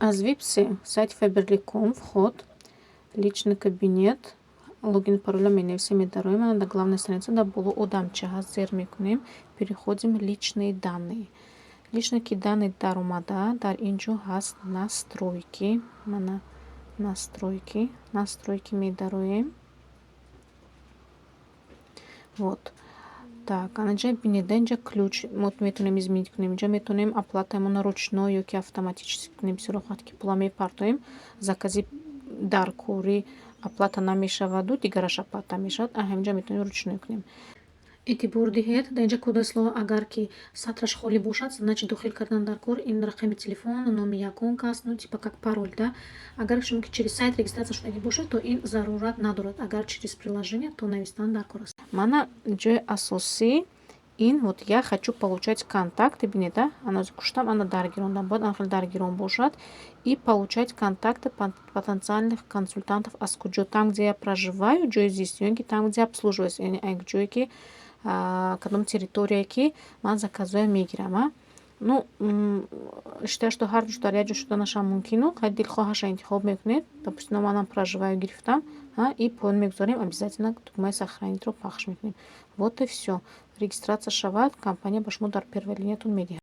Аз Vipsi сайти Faberlic.com, вход, личный кабинет, логин, пароля менависем, медароем. Ана, дар главная страница дар боло одамча ҳаст, зер мекунем, переходим, личные данные. Личные данные даромада, дар ин ҷо ҳаст настройки. Мана настройки, настройки медароем. Вот. Так, анаҷа бинед, дар инҷа ключ мо метавонем изменить кунем. Инҷа метавонем оплатаамонро ручной ё ки автоматически кунем. Бисёр вақт ки пула мепартоем, закази даркорӣ оплата намешаваду дигараш оплата мешавад. Ҳаминҷа метавонем ручной кунем. Эътибор диҳед, дар инҷа кодовое слово, агар ки сатраш холӣ бошад, значит, дохил кардан дар кор ин рақами телефон, номи ягон кас, ну, типа как пароль, да. Агар шумо ки через сайт регистрация шудагӣ бошад, то ин зарурат надорад. Агар через приложение, то навистан дар кор аст. Мана ҷои асосӣ ин, вот, я хочу получать контакты, бинед, а, ана куштам, ана даргирондам, бояд ана хеле даргирон бошад. И получать контакты потенциальных консультантов аз куҷо? Там, где я проживаю, ҷои зист, ё ин ки там, где обслуживаюсь, яъне ҷое ки, кадом территория ки ман заказҳоя мегирам, а. Ну, считаю, что ҳар ду дар як ҷо шуданашам мумкину, хай, дилхоҳаша интихоб мекунед. Допустим, манам проживаю гирифтам, и поён мегузорем, обязательно тугмаи сохранитьро пахш мекунем. Вот и всё. Регистрация шавад, компания ба шумо дар первая линиятон медиҳад.